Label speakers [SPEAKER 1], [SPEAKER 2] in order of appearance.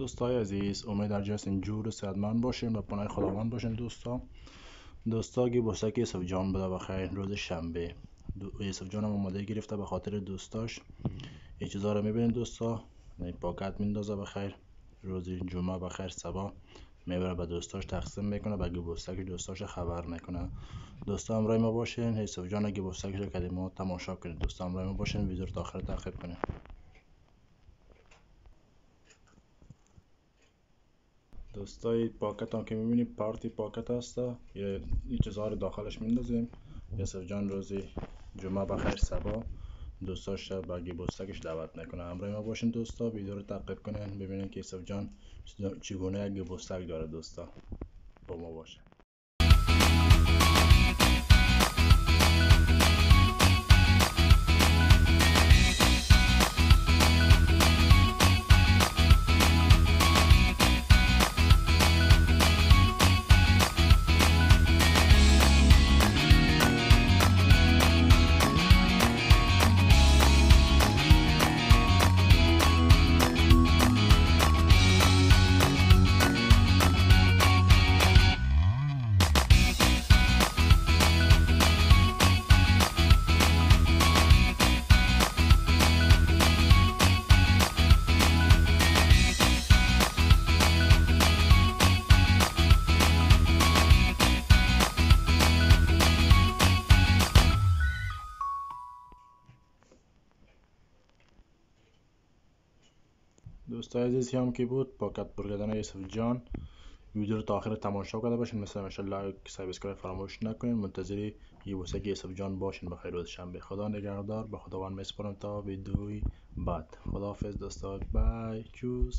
[SPEAKER 1] دوستای عزیز، امید در جای جور صحتمند باشین و پناه خداوند باشین. دوستا گیبوسک یوسف جان بوده بخیر. روز شنبه یوسف جان هم آماده گرفته به خاطر دوستاش. این چیزا رو میبینین دوستا، این پاکت میندازه بخیر. روز جمعه بخیر صبح میبره به دوستاش تقسیم میکنه، به گیبوسک دوستاش خبر میکنه. دوستا همراه ما باشین، یوسف جان گیبوسک رو که ما تماشا کنید. دوستا همراه ما باشین، ویدیو رو تا آخر تعقیب کنید. دوستای پاکت هم که میبینید پارتی پاکت هست، یه چیزها رو داخلش میندازیم. یوسف جان روزی جمعه بخیر صبح دوستاش به گیبوسکش دعوت میکنه. همراه ما باشین دوستا، ویدیو رو تعقیب کنین، ببینین که یوسف جان چگونه یک گیبوسک داره. دوستا با ما باشه. دوستای عزیز، هم که بود پاکت پر کردن یوسف جان. ویدیو رو تا آخر تماشا کرده باشین. مثل همیشه like، subscribe فراموش نکنین. منتظر گیبوسک یوسف جان باشین. بخیر روز شنبه. خدا نگهدار، به خداوند میسپارم تا ویدیوی بعد. خداحافظ دوستا، bye، tschüss.